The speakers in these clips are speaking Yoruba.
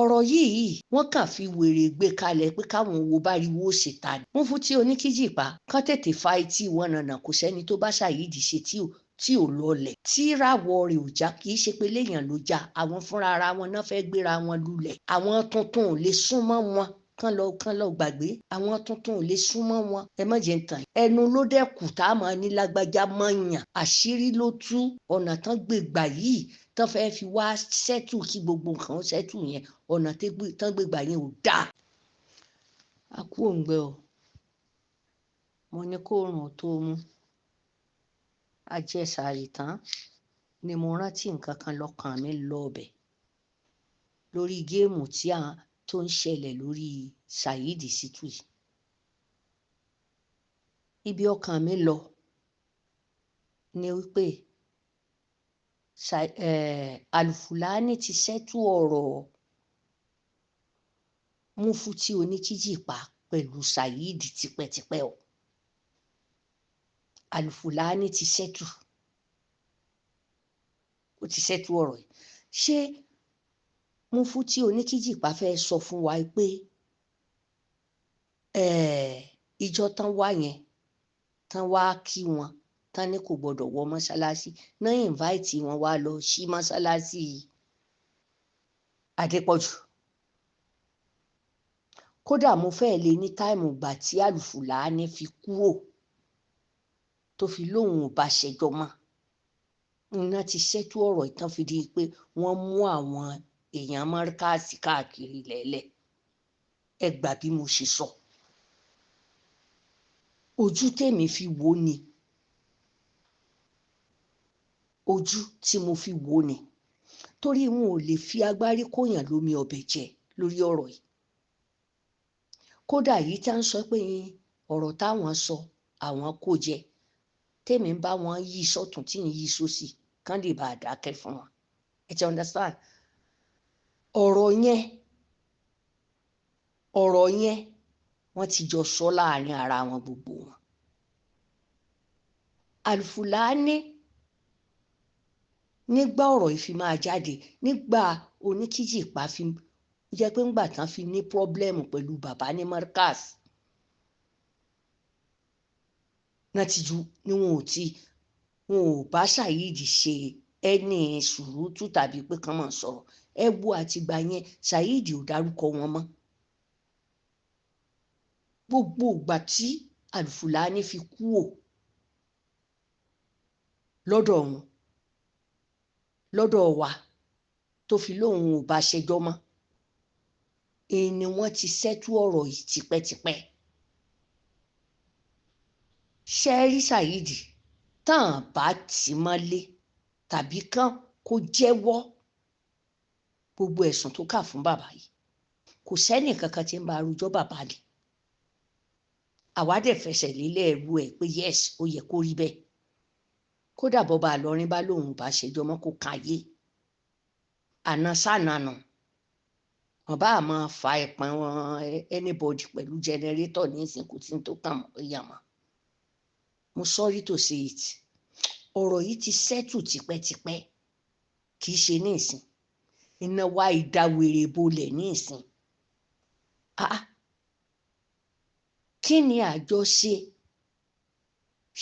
Ọ̀rọ̀ yìí wọ́n kàn fi wèrè gbé kalẹ̀ pé káwọn wo báriwo ṣe ta ni. Mufti Oníkíjìpá kán tètè fa etí wọn nànà, kò sẹ́ni tó bá Saheed ṣe tí ò lọlẹ̀, tí ràwọ̀ rẹ̀ ò já. Kì í ṣe pé léèyàn ló já, àwọn fúnra ara wọn náà fẹ́ gbéra wọn lulẹ̀. Àwọn tuntun ò lè súnmọ́ wọn, kán lọ gbàgbé, àwọn tuntun ò lè súnmọ́ wọn. Ẹ má jẹ́ ń tàn, ẹnu ló dẹ́kù tá a máa ní lágbájá mọ̀yàn. Àṣírí ló tú. Ọ̀nà tán gbé gbà yìí tán fẹ́ fi wá settle, kí gbogbo nǹkan ó settle yẹn, ọ̀nà tán gbé gbà yẹn ò dáa. A kú òǹgbẹ o. Mo ní kóòrùn tó mú ajẹsàárì tán ni mo rántí nǹkan kan lọ́kàn mi lọ ọbẹ̀ lórí game tí à tó ń ṣẹlẹ̀ lórí Saheed Shittu yìí. Ibi ọkàn mi lọ ni wípé Alufulani ti settle ọ̀rọ̀ Mufti Oníkíjìpá pẹ̀lú Saheed tipẹ́tipẹ́ o. Alufulani ti settle, ó ti settle ọ̀rọ̀ yìí. Ṣé Mufti Oníkíjìpá fẹ́ sọ fún wa pé ìjọ tán wá yẹn, tán wá kí wọn, tán ní kò gbọdọ̀ wọ mọ́ṣáláṣí náà, invite wọn wá lọ sí mọ́ṣáláṣí Adépọ̀jù? Kódà mo fẹ́ẹ́ lè ní time ìgbà tí Alufulani fi kúrò, tó fi lóun ò bá ṣẹjọ́ mọ́, iná ti settle ọ̀rọ̀ ìtàn, fi di pé wọ́n mú àwọn èèyàn mọ́ríkàsì káàkiri lẹ́lẹ̀. Ẹ gbà bí mo ṣe sọ, ojú tèmi fi wò ni, ojú tí mo fi wò ni, torí wọn ò lè fi agbárí kóyàn lómi ọbẹ̀ jẹ lórí ọ̀rọ̀ yìí. Kódà yìí tá ń sọ pé ọ̀rọ̀ táwọn sọ àwọn kò jẹ, tèmi ń bá wọn yí sọ́tún tí ń yí sósì kán lè bá a dákẹ́ fún wọn. Ẹ ti understand ọ̀rọ̀ yẹn? Ọ̀rọ̀ yẹn, wọ́n ti jọ sọ láàrin ara wọn, gbogbo wọn. Alufulani, nígbà ọ̀rọ̀ yìí fi máa jáde, nígbà Oníkíjìpá fi jẹ́ pé ńgbà tán fi ní problem pẹ̀lú bàbá ní Markaz náà ti ju ni wọn ò bá Saheed ṣe ẹni sùúrùtù tàbí pé kán máa sọ̀rọ̀. Ẹ wo, àtìgbà yẹn Saheed ò dárúkọ wọn mọ́. Gbogbo ìgbà tí Alufulani fi kúò lọ́dọ̀ wọn, lọ́dọ̀ wa, tó fi lóun ò bá ṣẹjọ́ mọ́, èyí ni wọ́n ti settle ọ̀rọ̀ yìí tipẹ́tipẹ́. Ṣe rí Saheed, tán bá tì mọ́lé tàbí kán kó jẹ́wọ́ gbogbo ẹ̀sùn tó kà fún bàbá yìí, kò sẹ́nì kankan tí ń bá arújọ́ bàbá ni. Àwa dẹ̀ fẹsẹ̀ lélẹ̀ ẹrú ẹ̀ pé yes, ó yẹ kó rí bẹ́ẹ̀. Kódà bọ́ba àlọ́rin bá lóun bá ṣẹjọ́ mọ́, kó káyé àná sànànà, wọn bá máa fa ẹ̀pọ̀n wọn anybody pẹ̀lú generator ní ìsìnkú tí ń tó kàn mọ́ ìyàmọ́. Mo sorry to say it, ọ̀rọ̀ yìí ti settle tipẹ́tipẹ́, kì í ṣe ní ìsìn. Iná wá ìdáwèrè bolẹ̀ ní ìsìn. Ah, kí ni àjọṣe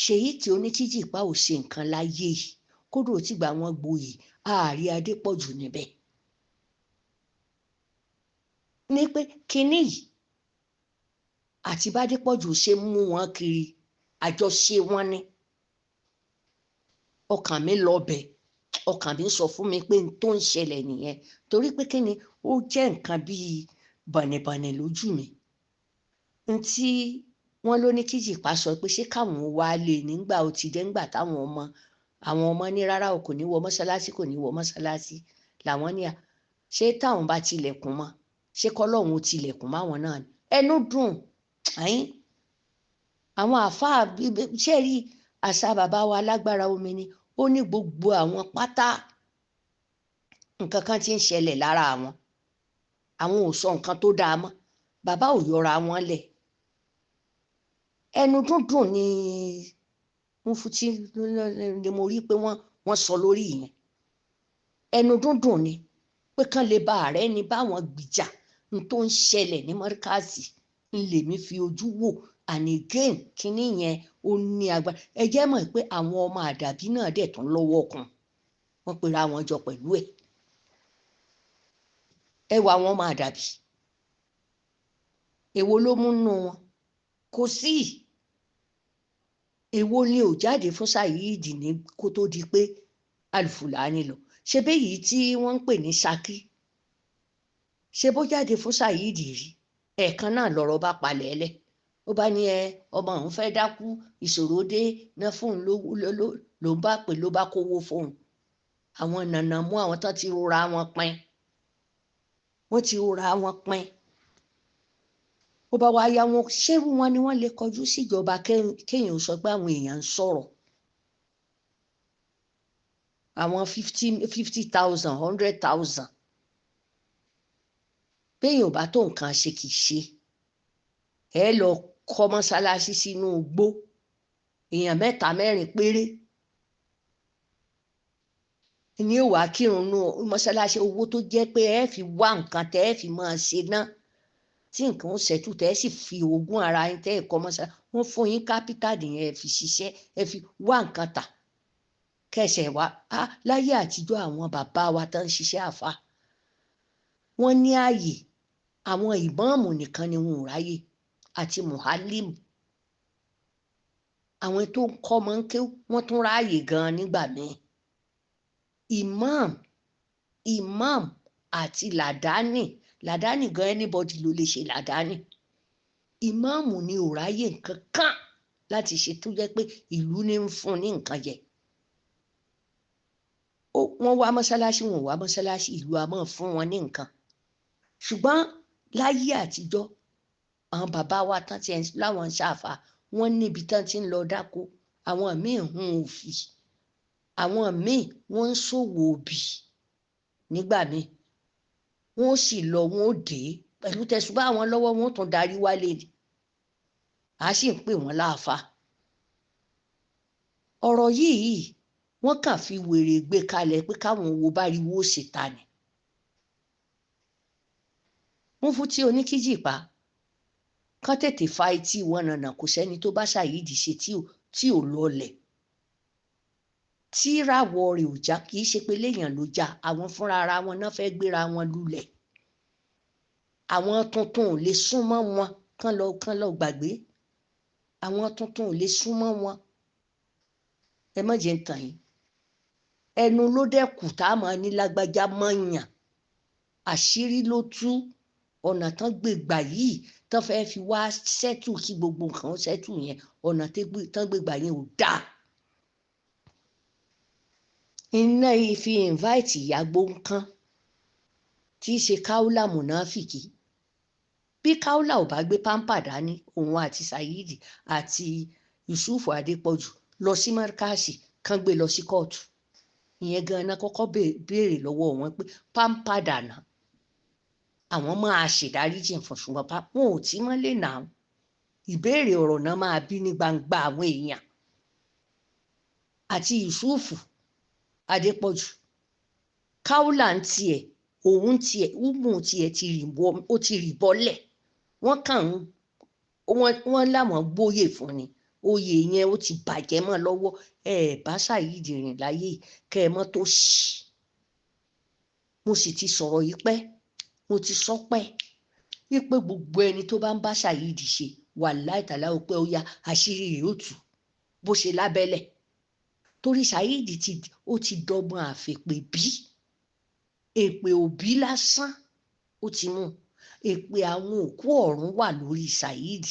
ṣèyí tí Oníkíjìpá ò ṣe nǹkan láyé yìí? Kódò tìgbà wọn gboyè, ààrẹ Adépọ̀jù níbẹ̀ ní pé kínní yìí àti bádépọ̀jù ṣe mú wọn kiri, àjọṣe wọn ni. Ọkàn mi lọ bẹ̀, ọkàn mi sọ fún mi pé n tó ń ṣẹlẹ̀ nìyẹn, torí pé kíni, ó jẹ́ nǹkan bíi bànìbànì lójú mi. N tí wọ́n ló ní Kíjìpá sọ pé ṣé káwọn wá lè nígbà ó ti dé, ńgbà táwọn ọmọ, àwọn ọmọ ní rárá o, kò ní wọ mọ́ṣáláṣí, kò ní wọ mọ́ṣáláṣí, làwọn ní à ṣé táwọn bá tilẹ̀kùn mọ́, ṣé kọ́lọ́hún ó tilẹ̀kùn máwọn náà ni. Ẹnu dùn ẹ̀yìn àwọn àáfàá. Ṣé rí àṣà bàbá wa lágbára omi ni, ó ní gbogbo àwọn pátá, nǹkan kan ti ń ṣẹlẹ̀ lára àwọn, àwọn ò sọ nǹkan tó dáa mọ́, bàbá ò yọra wọn lẹ̀. Ẹnu dúndùn ni Mufti ni mo rí pé wọ́n sọ lórí ìyẹn. Ẹnu dúndùn ni pé Pé kán lè bá ààrẹ ní báwọn gbìjà n tó ń ṣẹlẹ̀ ní mọ́ríkàsì ń lèmi fi ojú wò. And again, kínní yẹn ó ní agbára. Ẹ jẹ́ mọ̀ pé àwọn ọmọ àdàbí náà dẹ̀ tún lọ́wọ́ kan, wọ́n pera wọn jọ pẹ̀lú ẹ̀. Ẹ wà àwọn ọmọ àdàbí, èwo ló mú nù wọn? Kò sí. Èwo ni ò jáde fún Saheed ní kó tó di pé Alfulani lọ? Ṣe béyìí tí wọ́n ń pè ní Ṣakí, ṣe bó jáde fún Saheed rí? Ẹ̀ẹ̀kan náà lọ̀rọ̀ bá palẹ̀ ẹlẹ́. Ó bá ní ẹ ọmọ òun fẹ́ dákú, ìṣòro dé ná fóun ló ń bá pè, ló bá kówó fóun. Àwọn nànà mú àwọn tán ti rora wọn pin, wọ́n ti rora wọn pin. Ó bá wá yá wọn, ṣérú wọn ni wọ́n lè kọjú síjọba kéèyàn sọ pé àwọn èèyàn ń sọ̀rọ̀? Àwọn 50,000, 100,000, béèyàn ò bá tó nǹkan ṣe kì í ṣe. Ẹ lọ kọ́ mọ́ṣáláṣí sínú igbó, èèyàn mẹ́ta mẹ́rin péré ni ó wàá kírun nú mọ́ṣáláṣí. Owó tó jẹ́ pé ẹ fi wá nǹkan tẹ́ ẹ fi máa ṣe náà tí nǹkan ó ṣẹ́tù, tẹ́ ẹ sì fi ogún ara yín tẹ́ ẹ kọ́ mọ́ṣáláṣí, wọ́n fún yín kápítà nìyẹn, ẹ fi ṣiṣẹ́, ẹ fi wá nǹkan tà kẹsẹ̀ wá. Á láyé àtijọ́ àwọn bàbá wa tán ń ṣiṣẹ́ àfa, wọ́n ní ààyè. Àwọn ìmáàmù nìkan ni wọn ò ráyè àti muhalimu. Àwọn tó ń kọ́ ọmọ ń ké, wọ́n tún ráàyè gan-an nígbà míì. Imam àti làdáni, làdáni gan, anybody ló lè ṣe làdáni. Ìmáàmù ni ò ráyè nǹkan kan láti ṣe, tó jẹ́ pé ìlú ní ń fún ní nǹkan jẹ. Wọ́n wá mọ́ṣáláṣí, wọn ò wá mọ́ṣáláṣí, ìlú a máa fún wọn ní nǹkan. Ṣùgbọ́n láyé àtijọ́ àwọn bàbá wa tán ti láwọn ń ṣàfà, wọ́n níbi tán ti ń lọ dáko. Àwọn míì ń hun òfì, àwọn míì wọ́n ń ṣòwò òbí nígbà míì, wọ́n ó sì lọ, wọ́n ó dé pẹ̀lú tẹ̀sùbá àwọn lọ́wọ́, wọ́n ó tún darí wálé ni, a sì ń pè wọ́n láàfa. Ọ̀rọ̀ yìí wọ́n kàn fi wèrè gbé kalẹ̀ pé káwọn wo bá rí wo ṣètà ni. Wọ́n fún tí oníkíjìpá kán tètè fa etí wọn nànà. Kò sẹ́ni tó bá Saheed ṣe tí ò lọlẹ̀, tíràwọ̀ rẹ̀ ò já. Kì í ṣe pé léèyàn ló já, àwọn fúnra ara wọn náà fẹ́ gbéra wọn lulẹ̀. Àwọn tuntun ò lè súnmọ́ wọn, kán lọ gbàgbé. Àwọn tuntun ò lè súnmọ́ wọn. Ẹ má jẹ́ ń tàn yín, ẹnu ló dẹ́kù tá a máa ní lágbájá mọ̀nyàn. Àṣírí ló tú. Ọ̀nà tán gbé gbà yìí tán fẹ́ẹ́ fi wá ṣẹ́tù kí gbogbo nǹkan ṣẹ́tù yẹn, ọ̀nà tán gbé gbà yẹn ò dáa. Iná yìí fi invite ìyàgbó nǹkan tí í ṣe Kaula munafiki. Bí Kaula ò bá gbé pampa dání, òun àti Saheed àti Yusuf Adépọ̀jù lọ sí mọ́ríkàsì, kán gbé lọ sí kóòtù. Ìyẹn ganan kọ́kọ́ béèrè lọ́wọ́ wọn pé pampa dànà, àwọn máa ṣèdáríjì fún, ṣùgbọ́n wọn ò tí mọ́ lè nà án. Ìbéèrè ọ̀rọ̀ náà máa bí ní gbangba àwọn èèyàn. Àti Yusuf Adépọ̀jù, Kaula ń tiẹ̀, òun tiẹ̀, umu tiẹ̀ ti rì bọ́, ó ti rì bọ́lẹ̀. Wọ́n kàn ń wọ́n láwọn gbóyè fún ni, oyè yẹn ó ti bàjẹ́ mọ́ lọ́wọ́. Ẹ bá Saheed rìn láyé kẹ́ ẹ mọ́ tó ṣì. Mo sì ti sọ̀rọ̀ yìí pẹ́, mo ti sọ pẹ́ wípé gbogbo ẹni tó bá ń bá Saheed ṣe, wàláì tàlá ó pé ó yá, àṣírí rẹ̀ ó tú bó ṣe lábẹ́lẹ̀. Torí Saheed ó ti dọ́gbọ́n àfèpè bí èpè òbí lásán, ó ti mú èpè àwọn òkú ọ̀run wà lórí Saheed.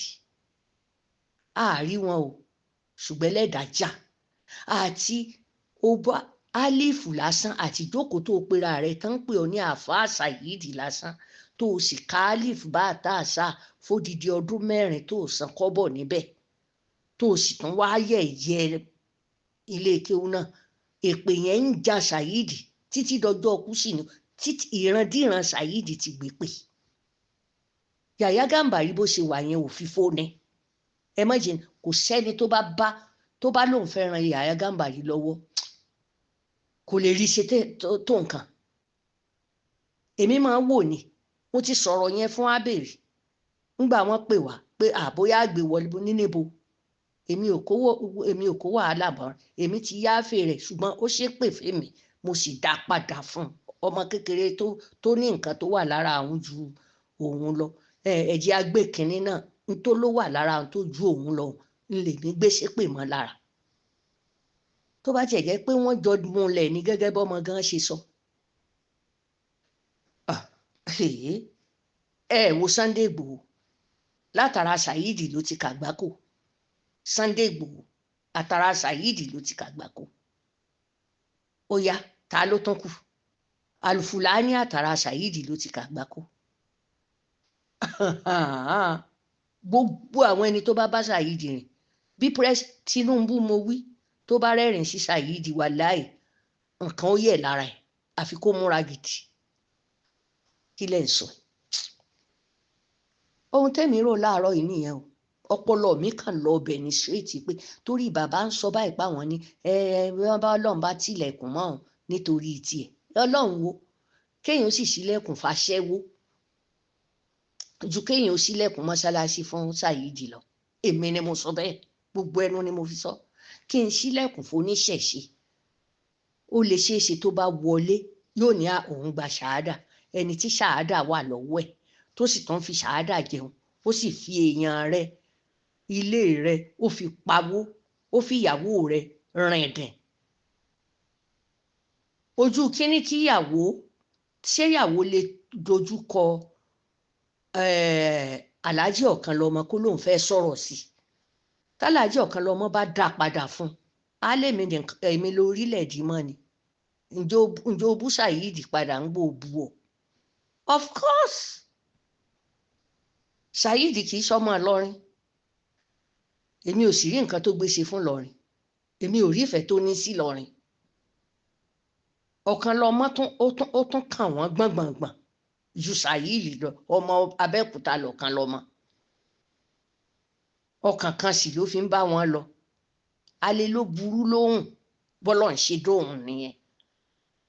Àárí wọn o, ṣùgbọ́n ẹlẹ́dàá jà àti ọba álífù lásán àti ìjókòó tó pera rẹ̀ tán pè ọ́ ní àáfàá Saheed lásán, tó o sì ka álífù bá a tá a sá fódìdí ọdún 4 tó o san kọ́bọ̀ níbẹ̀, tó o sì tún wá yẹ̀yẹ́ ilé kéwú náà. Èpè yẹn ń ja Saheed títí dọjọ́ ọkú sí ni, títí ìrandíran Saheed ti gbé pè. Yàyà Gàmbàrí bó ṣe wà yẹn òfìfo ni. Ẹ má jẹ́ kò sẹ́ni tó bá lóun fẹ́ ran Yàyà Gàmbàrí lọ́wọ́, kò lè rí ṣe tó nǹkan. Èmi máa ń wò ni, mo ti sọ̀rọ̀ yẹn fún Abèrè ńgbà wọ́n pè wá pé àbóyá àgbè wọlé ní níbo. Èmi ò kó wàhálà bọ̀, èmi ti yááfè rẹ̀, ṣùgbọ́n ó ṣépè fèmí, mo sì dá padà fún ọmọ kékeré tó ní nǹkan tó wà lára òun ju òun lọ. Ẹ̀jẹ̀ agbé kínní náà ń tó ló wà lára òun tó ju òun lọ, ń lè mí gbé ṣépè mọ́ lára. Tó bá tiẹ̀ jẹ́ pé wọ́n jọ múlẹ̀ ní gẹ́gẹ́ bọ́mọ gan ṣe sọ. Ẹ wo Sunday Igboho, látara Saheed ló ti kàgbákò. Sunday Igboho àtara Saheed ló ti kàgbákò. Ó yá, ta ló tán kù? Alufulani àtara Saheed ló ti kàgbákò. Gbogbo àwọn ẹni tó bá bá Saheed rìn, bí press Tinubu mo wí, tó bá rẹ́rìn sí Saheed, wàláì nǹkan ó yẹ̀ lára ẹ̀, àfi kó múra gidi. Kí lẹ̀ ń sọ? Ohun tẹ́mi rò láàárọ̀ yìí nìyẹn o. Ọpọlọ mi kàn lọ ọbẹ̀ ní ṣéètì pé torí bàbá ń sọ báyìí páwọn ní ẹ wọ́n bá Ọlọ́run bá tilẹ̀kùn mọ́ òun nítorí tiẹ̀. Ọlọ́run wo? Kéèyàn sì ṣílẹ̀kùn fàṣẹwó ju kéèyàn ṣílẹ̀kùn mọ́ṣáláṣí fún Saheed lọ. Èmi ni mo sọ bẹ́ẹ̀, gbogbo ẹnu ni mo fi sọ. Kí n ṣílẹ̀kùn fóníṣẹ̀ṣe, ó lè ṣeé ṣe tó bá wọlé yóò ní òun gba ṣàádà. Ẹni tí ṣàádà wà lọ́wọ́ ẹ̀ tó sì tán fi ṣàádà jẹun, ó sì fi èèyàn rẹ̀, ilé rẹ̀, ó fi pawó, ó fi ìyàwó rẹ̀ rìndìn. Ojú kíní kíyàwó, ṣéyàwó lè dojú kọ Alhaji Ọ̀kanlọ́mọ kó lóun fẹ́ sọ̀rọ̀ sí i? Tálàjì Ọ̀kanlọ́mọ bá dá padà fún un, á lè èmi lórílẹ̀‐èdè mọ́ ni. Ǹjẹ́ o bú Saheed padà ń gbò bu ọ? Of course, Saheed kì í sọmọ Ìlọrin. Èmi ò sì rí nǹkan tó gbé ṣe fún Ìlọrin. Èmi ò rí ìfẹ́ tó ní sí Ìlọrin. Ọ̀kanlọ́mọ ó tún kàn wọ́n gbọ̀ngbọ̀ngbọ̀n ju Saheed lọ. Ọmọ Abẹ́òkúta lọ̀kanlọ́mọ. Ọkàn kan sì ló fi ń bá wọn lọ. Alẹ́ ló burú lóhùn, bọ́lọ̀ ń ṣe dóhùn nìyẹn.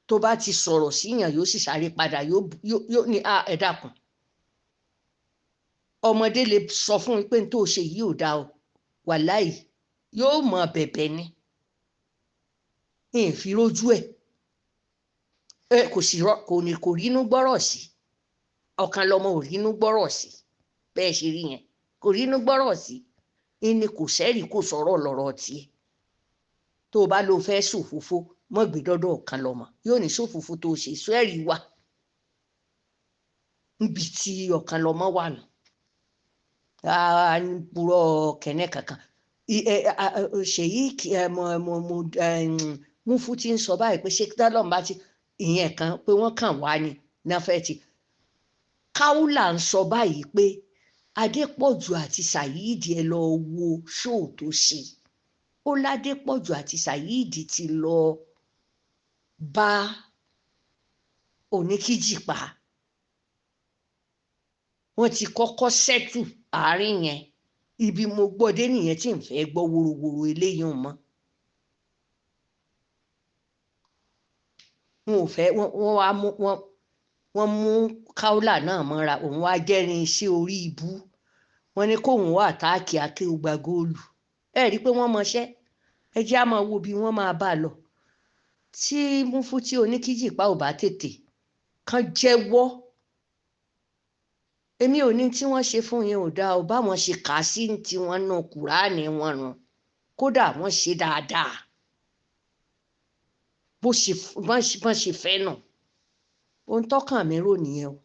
Tó bá ti sọ̀rọ̀ síyàn yóò sì sáré padà, yóò ní ẹ dákun. Ọmọdé lè sọ fún un pé n tó ṣe yìí ò dáa o, wàláì yóò mọ bẹ̀bẹ̀ ni. N fi rójú ẹ̀, kò sì kò rínú gbọ́rọ̀ sí. Ọ̀kanlọ́mọ ò rínú gbọ́rọ̀ sí, bẹ́ẹ̀ ṣe rí yẹn, kò rínú gbọ́rọ̀ sí. Ẹni kò sẹ́rìí kò sọ̀rọ̀ lọ́rọ̀ tiẹ̀. Tó o bá lo fẹ́ ṣòfófó, mọ́ gbé dọ́dọ̀ Ọ̀kanlọ́mọ, yóò ní ṣòfófó tó o ṣe sẹ́rìí wà níbi tí Ọ̀kanlọ́mọ wà nù. Purọ́ kẹ̀nẹ́ kankan. Ṣèyí Mufu ti ń sọ báyìí pé ṣé dálọ́n bá ti ìyẹn kan pé wọ́n kàn wá ni náfẹ́ ti. Kaula ń sọ báyìí pé Adépọ̀jù àti Saheed ẹ lọ wo ṣóò tó ṣe. Ó ládépọ̀jù àti Saheed ti lọ bá Oníkíjìpá. Wọ́n ti kọ́kọ́ ṣẹ́tù àárín yẹn. Ibi mo gbọ́ dé nìyẹn tí n fẹ́ gbọ́ worowóró eléyìí mọ́. Wọn ò fẹ́, wọ́n wá mú wọ́n mú Kaula náà mọ́ra, òun wá jẹ́rin sí orí ibú. Wọ́n ní kóun wá àtáàkì Akéwùgbà góòlù. Ẹ rí i pé wọ́n mọṣẹ́. Ẹ jẹ́ á máa wo bí wọ́n máa bá a lọ. Tí Mufu tí Oníkíjìpá ò bá tètè kàn jẹ́wọ́. Èmi ò ní tí wọ́n ṣe fún yẹn ò dáa o, báwọn ṣe kà á sí tí wọ́n nu Kùránì wọn run. Kódà wọ́n ṣe dáadáa. Bó ṣe fẹ́ nù. Ohun tọ́kàn mi rò nìyẹn o.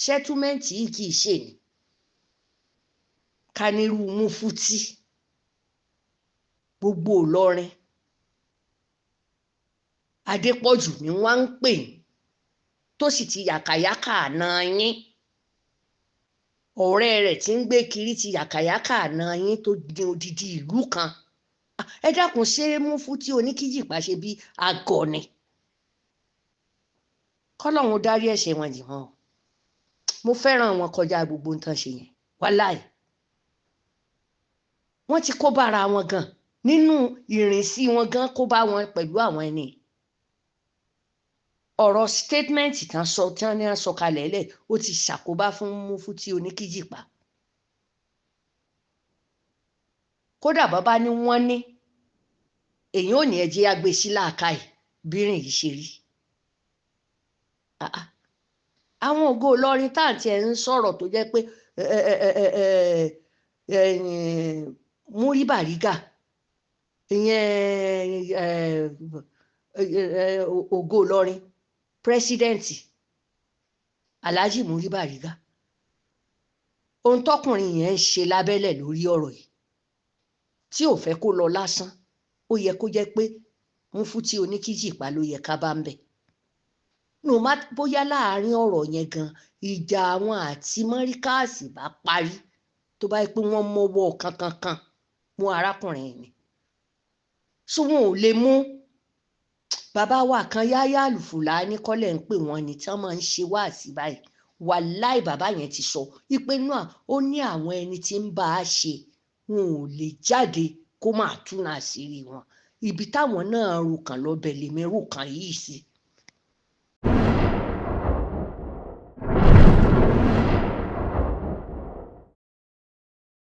Sẹ́túmẹ̀ǹtì yìí kì í ṣe ni. Ká nírú Mufuti gbogbo Ìlọrin. Adépọ̀jù ni wọ́n ń pè ní, tó sì ti yàkàyàkà àna yín. Ọ̀rẹ́ rẹ̀ tí ń gbé kiri ti yàkàyàkà àna yín tó di odidi ìlú kan. Ẹ dákun, ṣé Mufuti Oníkíjìpá ṣe bí àgọ̀ ni? Kọ́lọ́hún dárí ẹ̀ṣẹ̀ wọn jì wọ́n o. Mo fẹ́ràn wọn kọjá gbogbo nǹkan ṣe yẹn. Wàláì. Wọ́n ti kó bára wọn gan. Nínú ìrìnsí wọn gan kó bá wọn pẹ̀lú àwọn ẹni. Ọ̀rọ̀ statement tán sọ tán ní sọ kalẹ̀ lẹ̀, ó ti ṣàkóbá fún Mufti Oníkíjìpá. Kódà bàbá ní wọ́n ní èyí ò ní ẹjẹ́ àgbèsí làákàyè bírìn yìí ṣe rí. Àwọn ògo Ìlọrin táǹtì ẹ̀ ń sọ̀rọ̀ tó jẹ́ pé Múrí Bàrígà, ìyẹn ògo Ìlọrin, pírẹsidẹ́ǹtì Alhaji Múrí Bàrígà, ohun tọkùnrin yẹn ń ṣe lábẹ́lẹ̀ lórí ọ̀rọ̀ yìí tí ò fẹ́ kó lọ lásán, ó yẹ kó jẹ́ pé Mufti Oníkíjìpá ló yẹ ká bá ń bẹ̀. No má bóyá láàárín ọ̀rọ̀ yẹn gan ìjà àwọn àti Mọ́ríkàsì bá parí, tó bá yẹ pé wọ́n mọ́wọ́ kankankan mú arákùnrin ni, so wọn ò lè mú bàbá wa kan Yáyà Àlùfùlání kọ́lẹ̀ ń pè wọ́n ní tí wọ́n máa ń ṣe wáàsí báyìí. Wàláì bàbá yẹn ti sọ wípé náà ó ní àwọn ẹni tí ń bá a ṣe, wọn ò lè jáde kó máa túnà àṣírí wọn. Ibi táwọn náà rúkàn lọ́bẹ̀ lèmi rúkàn yìí sí.